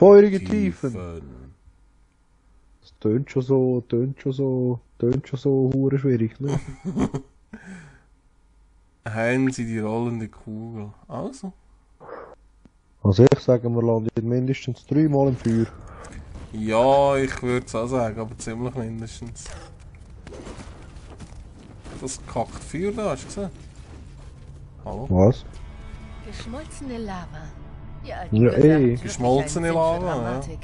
Feurige Tiefen. Das tönt schon so hure schwierig, ne? Heilen Sie die rollende Kugel. Also. Also ich sage, wir landen mindestens 3 Mal im Feuer. Ja, ich würde es auch sagen, aber ziemlich mindestens. Das kackt Feuer da, hast du gesehen? Hallo? Was? Geschmolzene Lava. Die alten Ja, Götter haben ey. wirklich Geschmolzene einen Sinn für Lava, ja. Dramatik.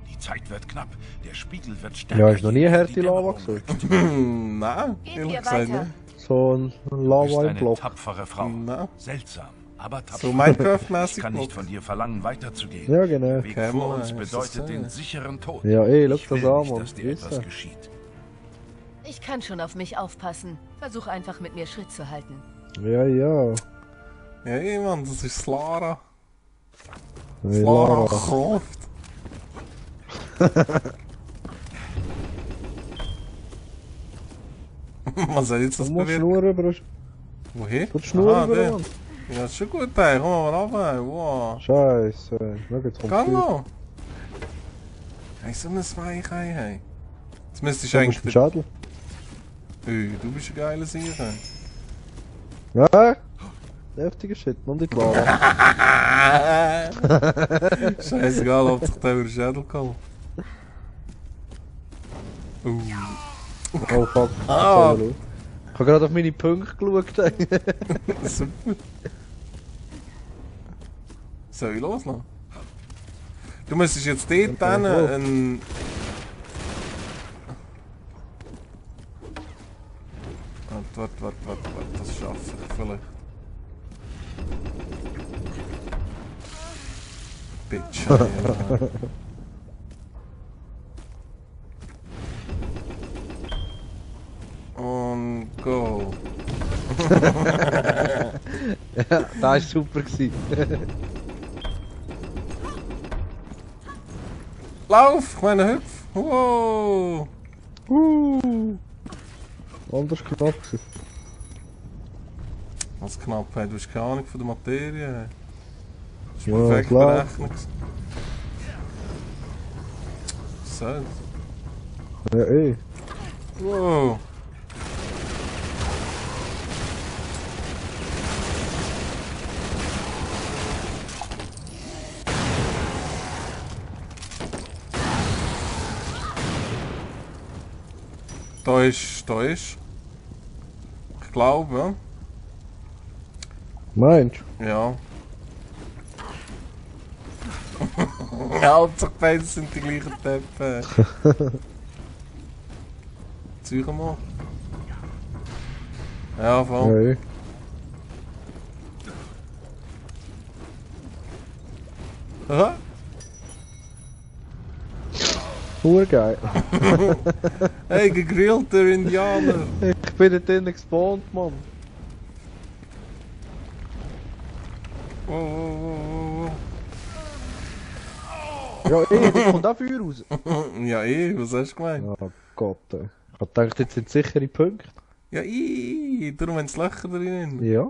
Die Zeit wird knapp. Der Spiegel wird stärker. Ja, ist noch nie je mehr harte die Lava Dämmerung gesehen. rückt. Nein, Geht ehrlich ihr gesagt weiter? nicht. So ein Du bist Lava im eine Block. tapfere Frau. Nein. Seltsam, aber tapfer. So Ich Minecraft-mäßig. kann nicht von dir verlangen, weiterzugehen. Ja, genau. Der Weg vor Kämmer, uns ist das bedeutet so, den ja. sicheren Tod. Ja, ey, schau Ich das will an, nicht, Mann. dass dir etwas Wissen. geschieht. Ich kann schon auf mich aufpassen. Versuch einfach mit mir Schritt zu halten. Ja, ja. Ja, ey, Mann, das ist Lara. Hey, Lara Lara. Croft. Was soll jetzt das Du musst bewirken? Schnur rüber. Wohin? Du die Schnur Aha, rüber, der. Mann. Ja, ist schon gut, ey. Komm mal runter. Wow. Scheiße. Schau, jetzt kommt Geh Feuer. noch. Hey, so ein Weichei, hey. Jetzt müsstest du Du eigentlich... musst den Schädel. Du bist ein geiler Sieger. Ja. Heftiger Shit, man, die Lara. Scheißegal, ob sich der über den Schädel kommt. Oh fuck. Ah. Ich habe gerade auf meine Punkte geschaut. Super. Soll ich loslassen? Du müsstest jetzt dort Ja, ein... Warte, das schaffe ich vielleicht. Bitch. Ja. Und go. Ja, das war super. Lauf, ich meine hüpf. Wow. Anders knapp. Was knapp, hey, du hast keine Ahnung von der Materie. Das ist Ja, perfekt klar. berechnet. So. Ja, ey. Wow. Da ist. Ich glaube, Meinst ja. Hauptsache beide sind die gleichen Töpfe. Zeug mal. Ja, du? voll. Ja, ey. Aha. Urgeil. Hey, gegrillter Indianer. Ich bin dort drinnen gespawnt, Mann. Wow. Ja, ey, da kommt auch Feuer raus. Ja, was hast du gemeint? Oh Gott, ey. Ich hab gedacht, jetzt sind sichere Punkte. Ja, darum haben sie Löcher drin. Ja.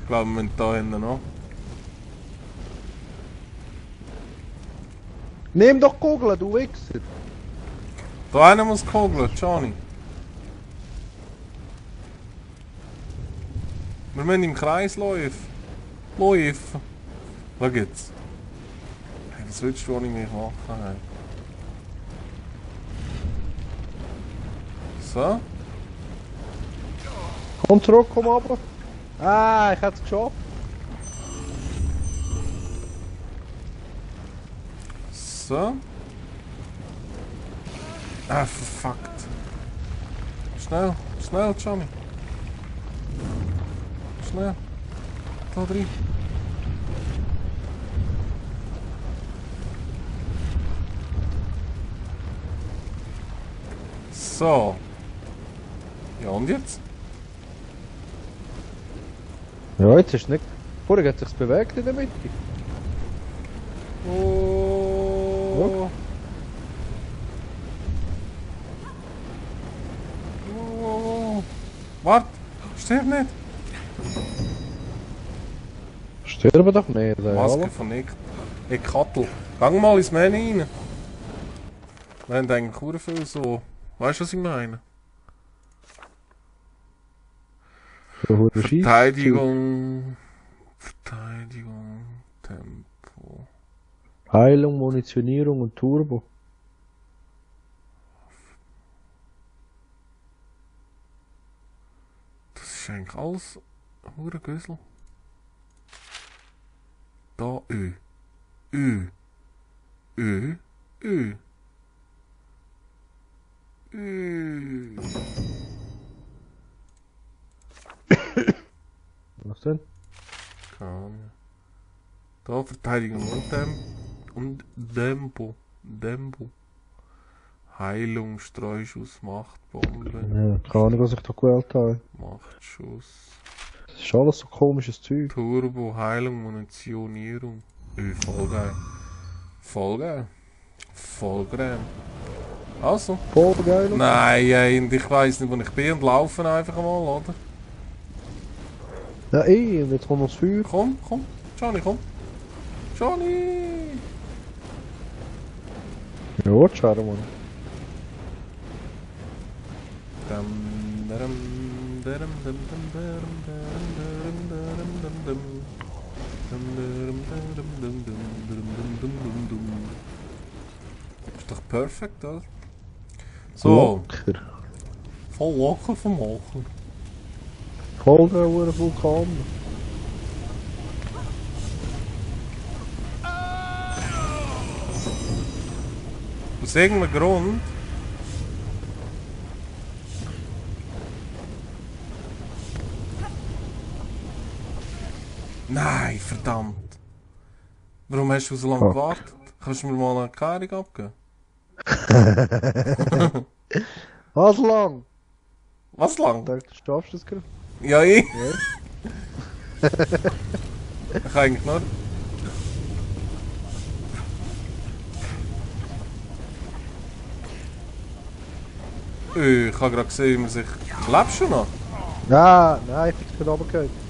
Ich glaube, wir müssen da hinten noch. Nimm doch Kugeln, du Wichser. Da einer muss kugeln, Johnny. Wir müssen im Kreis laufen. Schau jetzt. Hey, was willst du ohne mich machen? Hey? So. Komm zurück, komm runter. Ah, ich hätte es geschafft. So. Ah, verfuckt. Schnell, Johnny. Schnell. Da drin. So. Ja, und jetzt? Ja, jetzt ist es nicht. Vorher hat es sich bewegt in der Mitte. Oh. Oh. Warte, stirb nicht. Sterben doch nicht, ey. Maske Hallo? von Ekatl. Gang mal ins Menü rein. Wir haben eigentlich sehr viel so... Weißt du, was ich meine? So hure Scheisse. Verteidigung... Verteidigung... Tempo... Heilung, Munitionierung und Turbo. Das ist eigentlich alles... Hure Güssel. Da Ö. Ö. Ö. Ö. Ö. Was denn? Keine Ahnung. Da Verteidigung und Tempo. Tempo. Heilung, Streuschuss, Machtbombe, Ja, keine Ahnung, was ich da gewählt habe. Machtschuss, Das ist alles so komisches Zeug. Turbo, Heilung, Munitionierung. Voll geil. Voll geil. Voll geil. Also. Voll geil. Nein, ey, und ich weiss nicht, wo ich bin und laufen einfach mal, oder? Ja, ey, und jetzt kommt noch das Feuer. Komm, komm. Johnny, komm. Johnny! Ja, schade, Mann. Ist doch perfekt, oder? So, Locker. voll locker vom Machen. Voll der hure Vulkan. Aus irgendeinem Grund. Nein, verdammt. Warum hast du so lange Fuck. gewartet? Kannst du mir mal eine Erklärung abgeben? Was lang? Was lang? Ich dachte, du schaffst das gerade. Ja, ich. Ja. Ich kann eigentlich nur. Ich habe gerade gesehen, wie man sich. Lebst du noch? Ja, nein, ich bin gerade runtergefallen.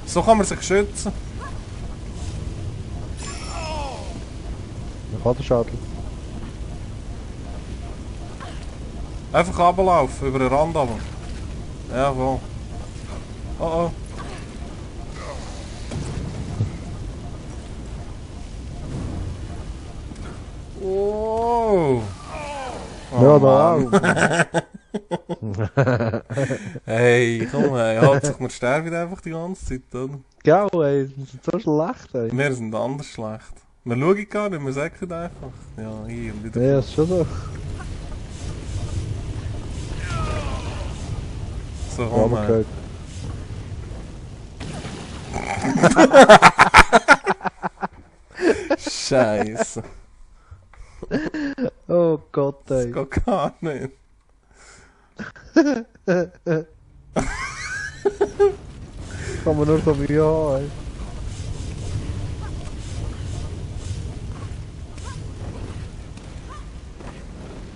So kann man sich schützen. Ich habe den Schädel. Einfach runterlaufen, über den Rand runter. Jawohl. Oh oh. Oh. Ja, da auch. Hey, komm, hey, Hauptsache wir sterben einfach die ganze Zeit, oder? Gell, ey, das ist so schlecht, ey. Wir sind anders schlecht. Wir schauen gar nicht, wir sagen einfach. Ja, hier und wieder. Ja, ist schon so. So, komm, hey. Runtergefallen. Scheiße. Oh Gott, Das ey. geht gar nicht. Kann man nur so Mühe haben, ey.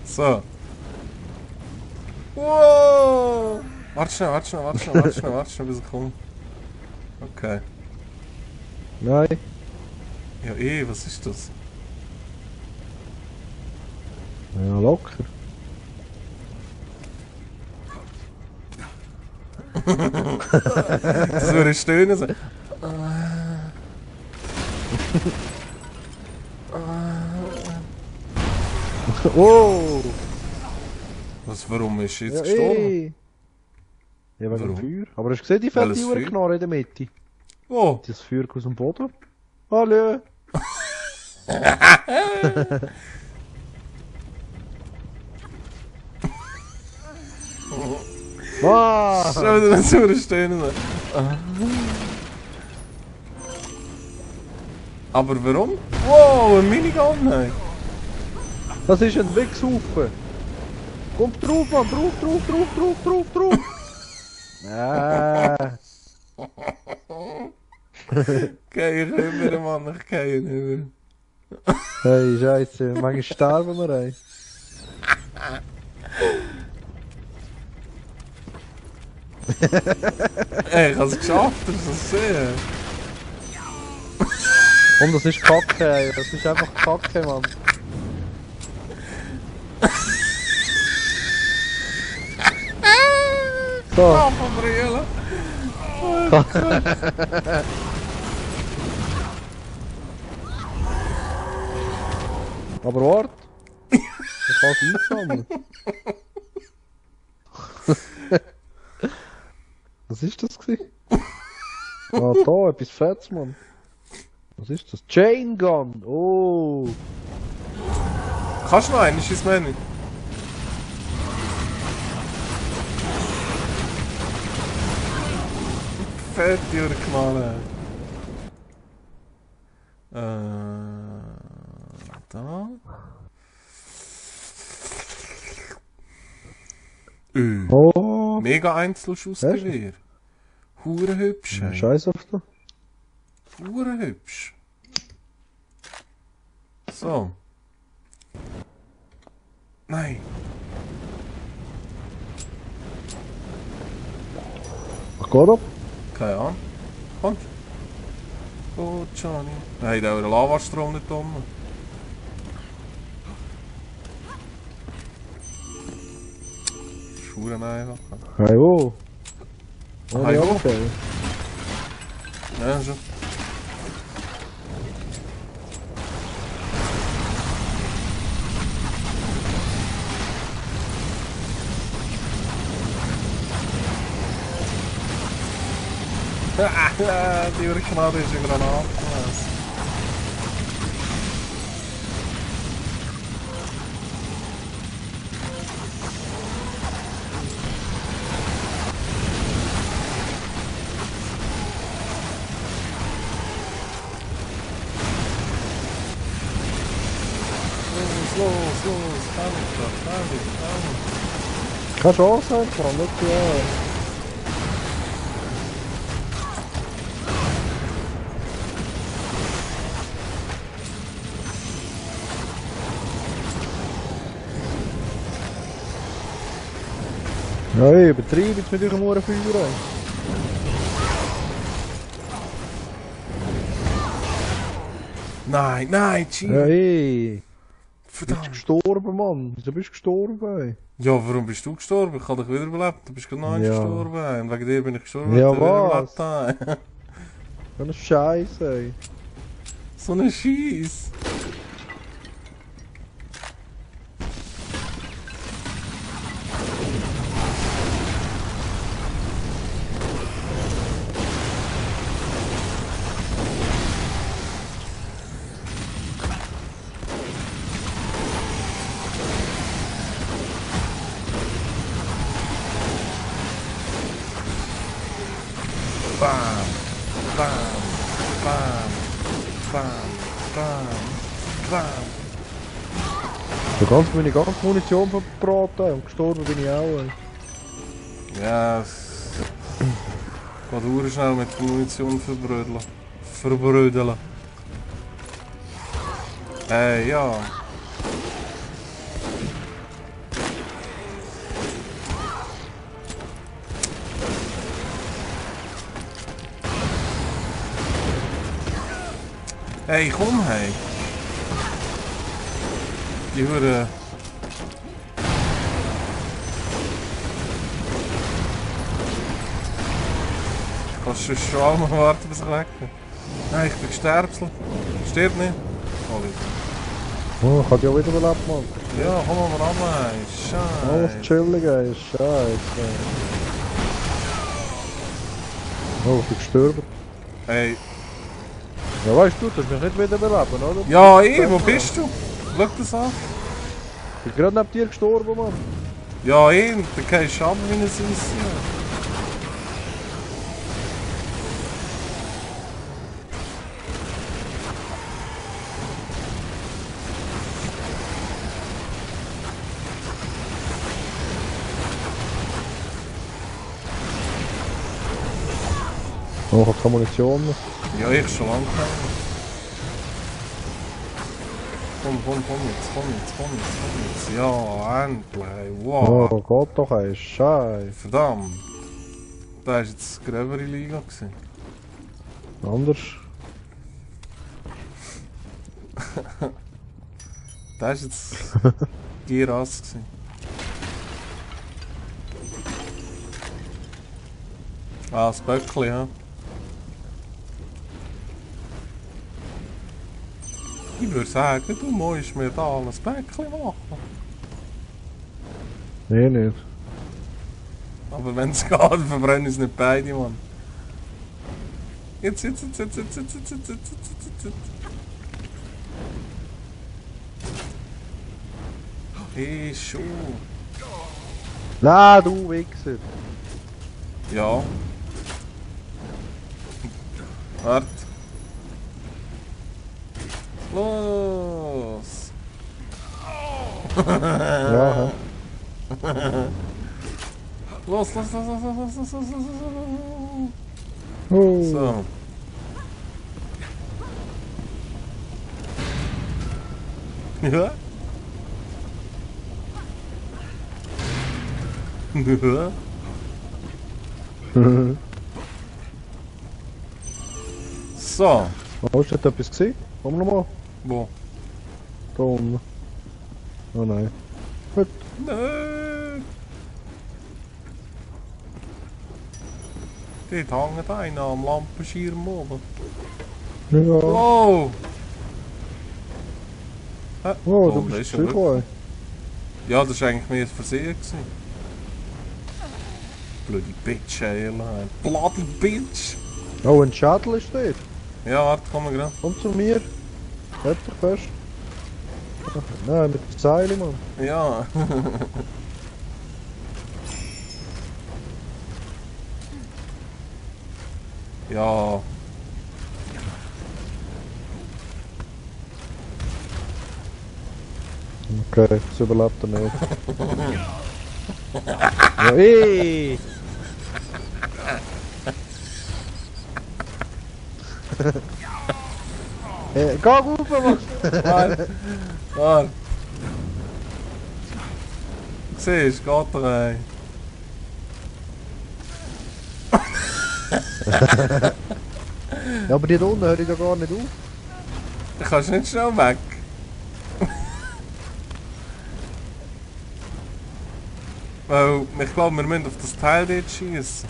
So. Wow! Warte schnell, warte schnell, warte schnell, warte schnell, warte schnell, bis ich komme. Okay. Nein. Ja, was ist das? Ja, locker. Das würde stöhnen so. Oh! Warum ist sie jetzt Ja, gestorben? ey. Ja, wegen dem Warum? Feuer. Aber hast du gesehen, die fette Welches Feuer? Knarre in der Mitte? Wo? Das Feuer aus dem Boden. Hallo! Was? Schau dir das würde stöhnen so. Aber warum? Wow, ein Minigun, ey. Das ist ein Wegsaufen. Kommt drauf, Mann! Drauf! Geh ich rüber, Mann, ich gehe nicht mehr. Hey, Scheiße, manchmal sterben wir, ey. Ey, ich hab's geschafft, das ist das sehen. Und das ist Kacke, ey. Das ist einfach Kacke, Mann. So. Oh, van Brielle. Aber warte. Ich kann es einsammeln. Was ist das gewesen? Ah, da, etwas Fettes, Mann. Was ist das? Chain Gun! Oh! Kannst du noch einen? Ist das Menü? Fett durchknallen. Da. Oh! Mega Einzelschussgewehr. Hure hübsch. Ey. Scheiß auf da. Hure hübsch. So. Nein. Was geht ab? Keine Ahnung. Kommt. Gut, Johnny. Nein, da ist der Lavastrom nicht um. Schuhe einfach. Hey, wo? Hey, wo? Okay. Ja, schon. Die Urknall ist eine Granate. Los, fahr nicht. Keine Chance, Mann. Schau ja. Ja, ey, übertreib jetzt mit eurem Uhrenfeuer. Nein, nein, Ja, Chief. ey. Du bist Verdammt. gestorben, Mann. Wieso bist du gestorben, ey? Ja, warum bist du gestorben? Ich habe dich wiederbelebt. Du bist gerade noch Ja. gestorben. Ey. Und wegen dir bin ich gestorben. Ja, weil du was? wiederbelebt hast. So eine Scheiße, ey. So ein Scheiß. Bam, bam, bam, bam, bam, bam. Meine ganze Munition verbraten und gestorben bin ich auch, ey. Ja, es geht ur schnell mit der Munition verbrödeln. Verbrödeln. Ja. Hey, komm, hey. Die Hure. Kannst du schon mal warten, bis ich weg bin? Nein, ich bin gesterbselt. Stirb nicht. Oh, ich hab ja wieder überlebt, Mann. Ja, komm mal ran, ey. Scheiße. Alles chillig, ey. Scheiße. Oh, ich bin gestorben. Hey. Ja, weißt du, du hast mich nicht wieder überleben, oder? Ja, wo bist du? Schau das an. Ich bin gerade neben dir gestorben, Mann. Ja, da gehst du ab wie ein Sissi. Oh, ich hab keine Munition mehr. Ja, ich schon lange nicht. Komm jetzt. Ja, endlich. Wow. Oh Gott doch, ey. Scheiße. Verdammt. Da war jetzt gröbere Liga gewesen. Anders. Das war jetzt Giras gewesen. Ah, das Böckli, ja. Ich würde sagen, du musst mir da ein Böckli machen. Nee, nicht. Aber wenn es geht, verbrennen es nicht beide, Mann. Jetzt. Hey, schon. Na, du Wichser. Ja. Warte. Los! Ja, hä? Los. Oh. So. Ja? Ja? So. Oh, hast du dort etwas gesehen? Komm nochmal. Wo? Da unten. Oh nein. Gut. Nein! Dort hängt einer am Lampenschirm oben. Ja. Wow! Oh, du das bist ist ja zurückgekommen. Ja, das war eigentlich mehr ein Versehen gewesen. Bloody Bitch, ey, Bloody Bitch! Oh, ein Schädel ist dort. Ja, warte, komm mal gerade. Komm zu mir. Halt dich fest. Nein, mit der Zeile, Mann. Ja. Ja. Okay, das überlebt er nicht. Ja, ey! Geh rauf, Mann! Warte. Siehst du, geht doch ey. Ja, aber die da unten höre ich da gar nicht auf. Du kannst nicht schnell weg. Weil, ich glaube, wir müssen auf das Teil dort schießen.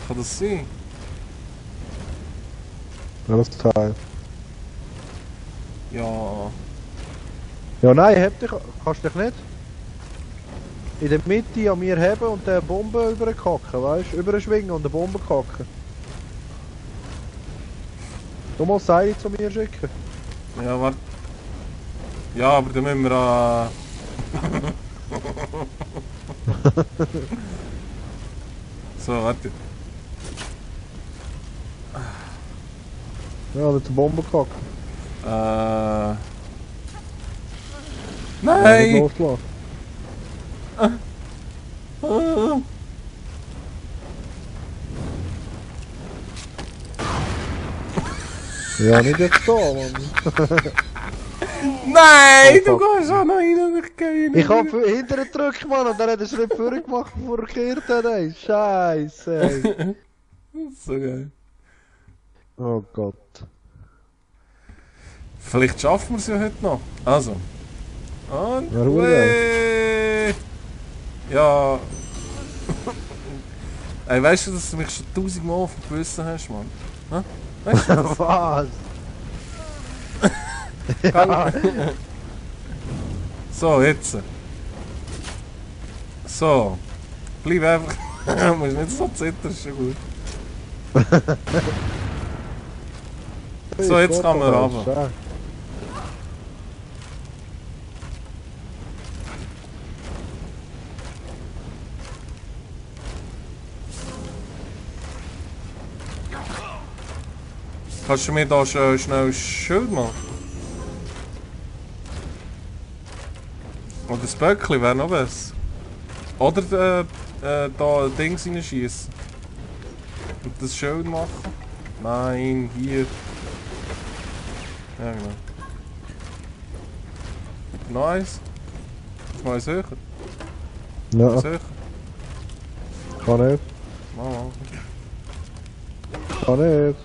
Kann das sein? Welches Teil? Ja. Ja, nein, heb dich, kannst dich nicht in der Mitte an mir heben und eine Bombe überkacken, weißt du? Überschwingen und eine Bombe kacken. Du musst Seile zu mir schicken. Ja, warte. Ja, aber dann müssen wir an... So, warte. Ja, mit der Bombe kacken. Ja, nicht Nein! loslassen. Ja, nicht jetzt da, Mann. Nein, du gehst auch noch rein und ich gehe Ich hab hinterher gedrückt, Mann, und dann hat er einen Schritt vorgemacht, bevor er gekehrt hat, ey. Scheiße, ey. So geil. Oh Gott. Vielleicht schaffen wir es ja heute noch. Also. Und... Ja, Ruhe. Weh. Ja... Ey, weißt du, dass du mich schon 1000 Mal auf dem Gewissen hast, Mann? Hä? Weißt du das? Was? So, jetzt. So. Bleib einfach. Du musst nicht so zittern, ist schon gut. So, jetzt kann man runter. Kannst du mir da schnell ein Schild machen? Oder das Böckli wäre noch besser. Oder da Dings reinschießen. Und das Schild machen. Nein, hier. Ja, genau. Noch eins. Mal eins höher. Ja, Eins höher. kann nicht. Mal. Kann nicht.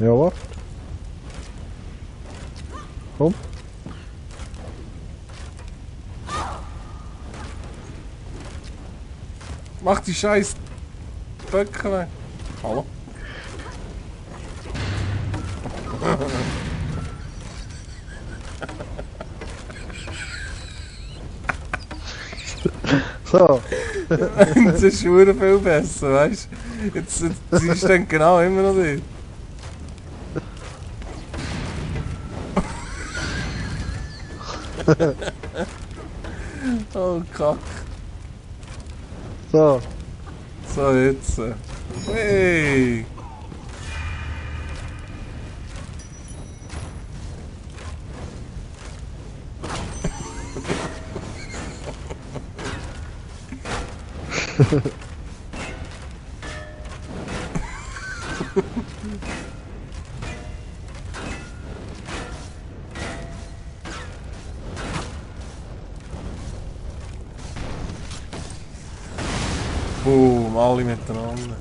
Ja, warte. Komm. Mach die scheiß Böcke weg. Hallo? So. Das ist schon viel besser, weißt du? Jetzt siehst du dann genau immer noch nicht. Oh, Kack. So. So, jetzt. Hey! Boom, alle miteinander.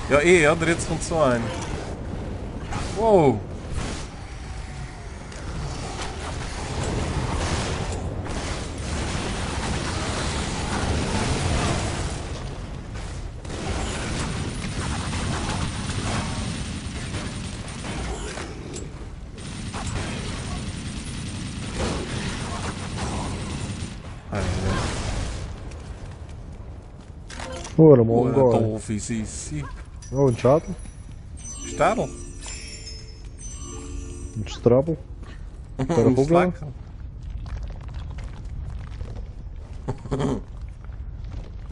Ja, oder? Jetzt kommt so ein. Wow! Oh, der Oh, eine Mongol. doofe Sissi. Oh, ein Schaden. Städel. Ein Strabel. Der Ein Vogel. Schlecker.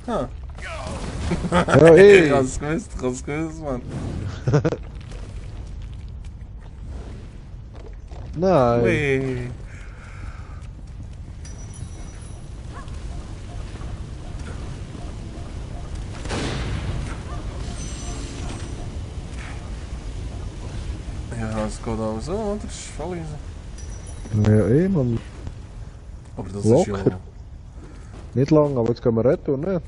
Ah. Ja, Ich ey. hab's gewusst, Mann. Nein. Wee. Ja, es geht auch so, oder? Das ist voll easy. Ja, ey, man. Aber das ist ja... Locker. Nicht lang, aber jetzt können wir retten, ne?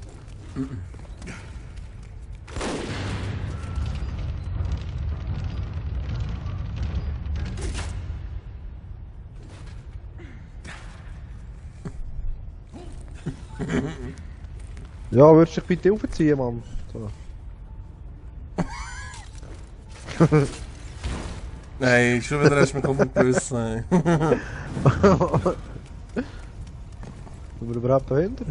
Ja, würdest du dich bitte aufziehen, Mann? So. Nein, schon wieder hast du mich auf dem Gewissen. Sind wir überhaupt dahinter?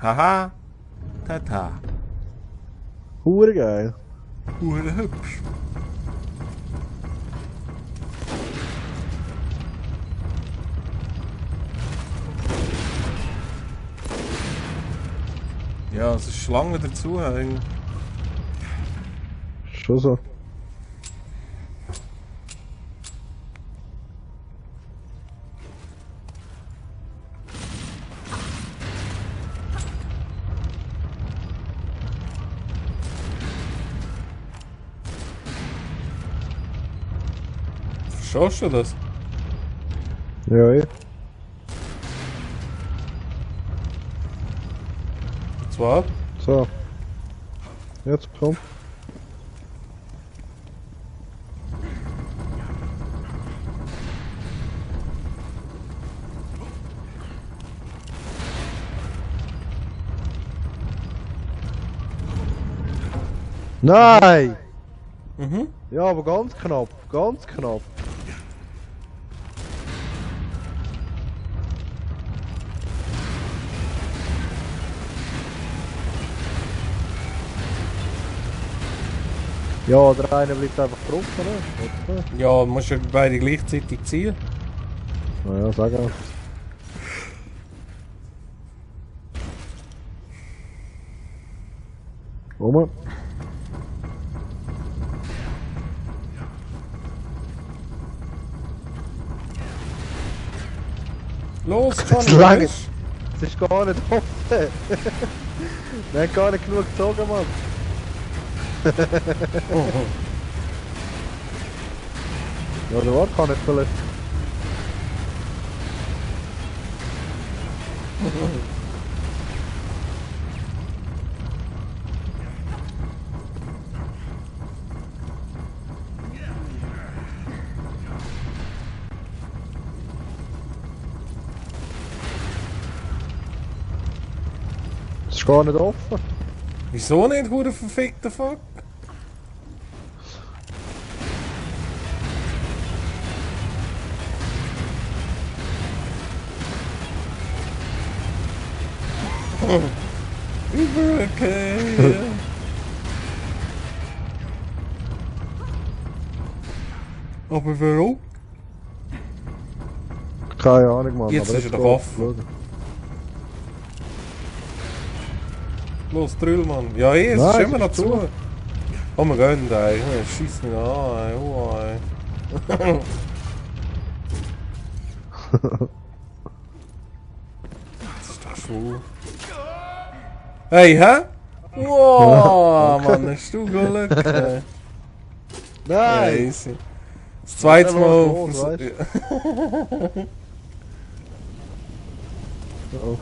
Haha. Tata. Hure geil. Hure hübsch. Ja, es ist Schlange dazu. Schon so. Verstehst du das? Ja, ey. Zwar? So. Jetzt komm. Nein! Mhm. Ja, aber ganz knapp, ganz knapp. Ja, der eine bleibt einfach drauf, ne? Ja, du musst ja beide gleichzeitig ziehen. Naja, sag auch. Oma. Los, Johnny! Lange. los. Es ist gar nicht offen. Wir haben gar nicht genug gezogen, Mann. Ja, der war kann nicht vielleicht. ist gar nicht offen. Wieso nicht, hure verfickter Fuck? Okay. Aber warum? Keine Ahnung, Mann. Jetzt aber ist er doch geht's. offen. Los, Drill, Mann. Ja, es ist Nein, immer es noch ist zu. zu. Oh mein Gott, ey. Scheiss mich an, ey. Oh, ey. Das ist doch schwul. Hey, hä? Wow, Mann, hast du Glück, ey. Ja, Nein! easy. Das zweite Ja, Mal los, auf... weißt Oh.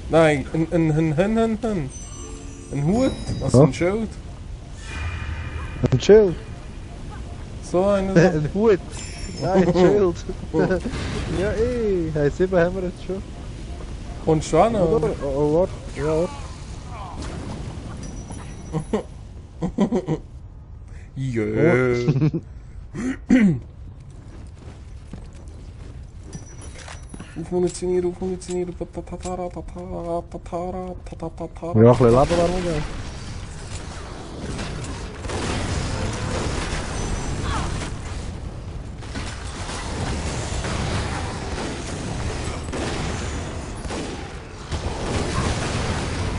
Nein, ein Hut, also ein Schild. Ein Schild. So einer. Ein Hut. Nein, ein Schild. Ja, Hey, 7 haben wir jetzt schon. Kommst du an, Oder? oder? Oh, warte. Ja, warte. Jö. Aufmunitionieren. Ja, ein bisschen Leben wäre noch geil.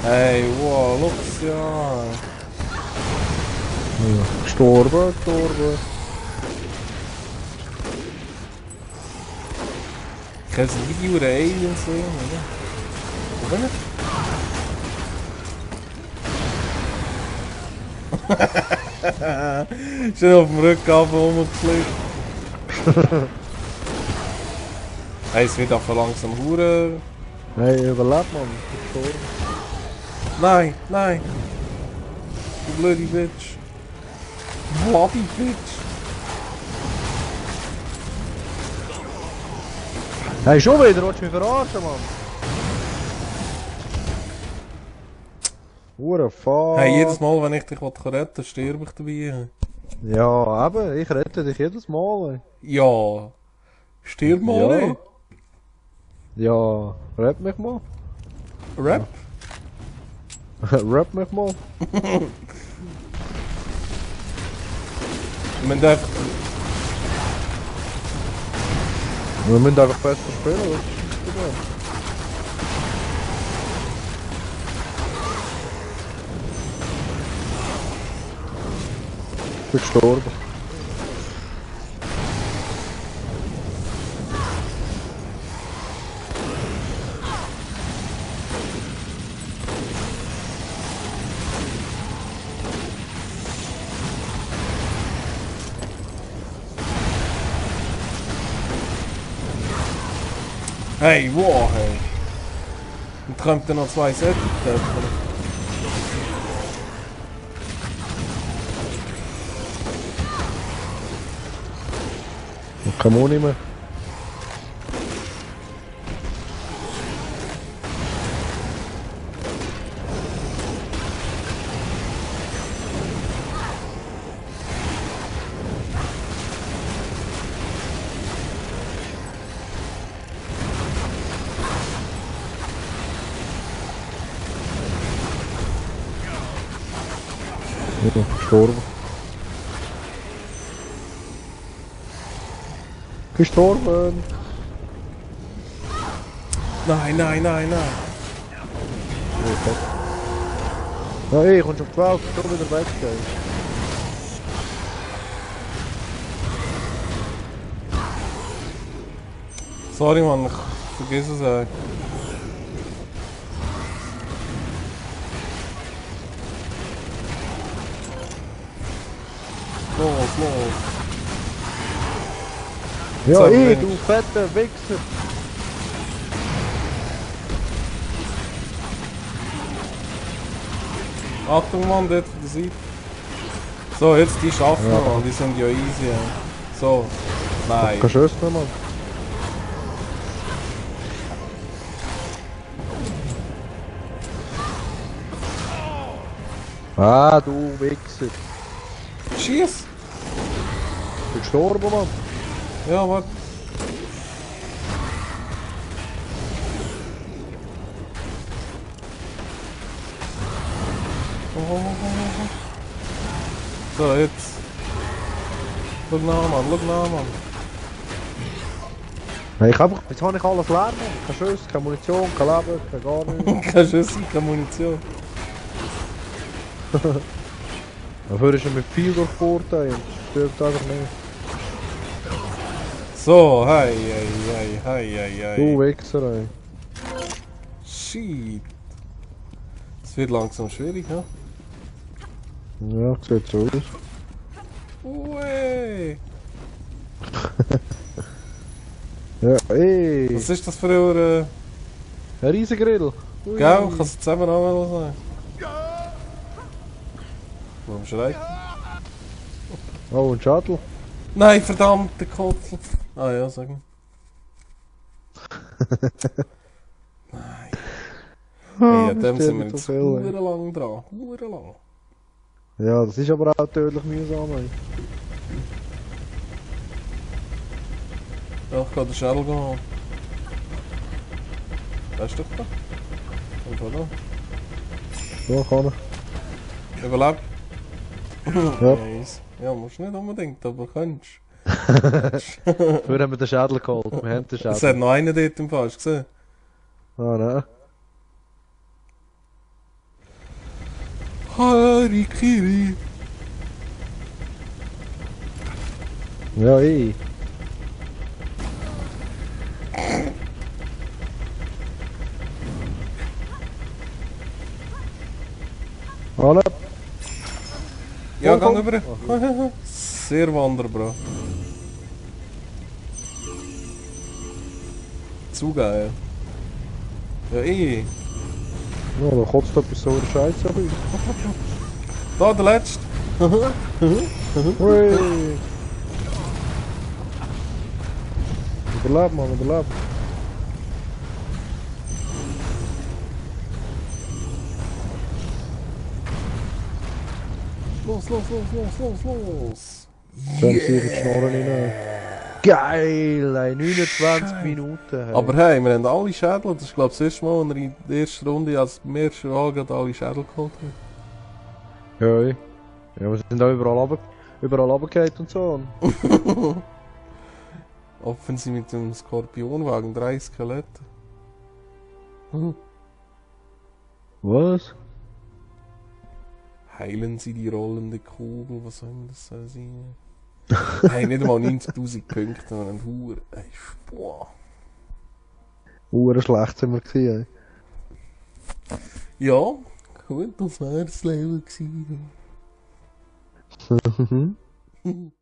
Hey, wow, looks ja. Gestorben. Ich habe ein Video oder Aliens sehen, oder? Schön auf dem Rücken rumgeflogen. Hey, es wird auch langsam hure. Hey, überlebt man. Gestorben. Nein! Du bloody bitch. Bloody bitch. Hey, schon wieder, willst du mich verarschen, Mann? Fuck. Hey, jedes Mal, wenn ich dich retten will, sterbe ich dabei. Ja, eben, ich rette dich jedes Mal. Ja. Stirb mal Ja. nicht. Ja, rett mich mal. Rap? Rap mich mal. Man darf... Wir müssen einfach besser spielen, das ist das Problem. Ich bin gestorben. Hey, wow, hey. Und kommt dann noch 2 Sätze. Ich kann auch nicht mehr. Ja, gestorben. Gestorben! Nein. Oh, fuck. Ja, ey, kommst auf die Welt, ich kann wieder weg, ey. Sorry, Mann, ich vergiss es, ey. Los. Ja, So, ey, Mensch. du fetter Wichser! Achtung, Mann, dort von der Seite. So, jetzt die schaffen wir, Mann. Die sind ja easy. Ja. So. Nein. Kannst du öffnen, Mann? Ah, du Wichser. Schieß! Ich bin gestorben, Mann. Ja, warte. So, jetzt. Schau nach, Mann, schau nach, Mann. Hey, jetzt habe ich alles leer, Mann. Kein Schuss, keine Munition, kein Leben, kein gar nichts. Keine Schüsse, keine Munition. Dafür ist er mit viel durchbohrt, ey. Und stirbt einfach nicht. So, hei, hei, hei, hei, hei. Du Wichser, ey. Shit. Es wird langsam schwierig, ne? Ja, sieht so aus. Ui. Ja, ey. Was ist das für Ein Riesengrill. Ui. Gell? Kannst du zusammen auch mal sagen? Warum schreit? Oh, ein Shuttle. Nein, verdammt, der Kotzel. Ah ja, sag mal. Nein. Hey, an dem sind wir jetzt lang dran. Lang. Ja, das ist aber auch tödlich mühsam, ey. Ja, ich kann den Shuttle gehen. Weißt du doch da? Und da. So kann er. Überlebt. Ja. Nice. Ja, musst nicht unbedingt, aber kannst. Wir haben den Schädel geholt. Wir haben den Es hat Schädel. noch einen dort im Fall, hast du gesehen? Ah, nein. Harikiri. Ja, ey. Alle. Ja, Komm, gang über. Sehr Wanderbra. Zu geil. Ja, eh. Ja, da kotzt etwas so eine Scheiße auf uns. Da, der letzte. Ui. Überlebt, Mann, überlebt. Los, los, los, los, los, los. Dann sehe ich die Schnorren rein. Geil, ey, 29 Minuten. Hey. Aber hey, wir haben alle Schädel. Das ist glaube ich das erste Mal, wenn er in der ersten Runde als im ersten Wahl gerade alle Schädel geholt hat. Ja, ey. Ja, wir sind auch überall runtergefallen und so. Opfern sie mit dem Skorpionwagen 3 Skelette. Was? Heilen sie die rollende Kugel, was soll das sein? Hey, nicht einmal 90.000 Punkte, sondern Hure. Ey, boah. Schlecht sind wir gewesen, Ja, gut, das wäre das Leben gewesen. ey.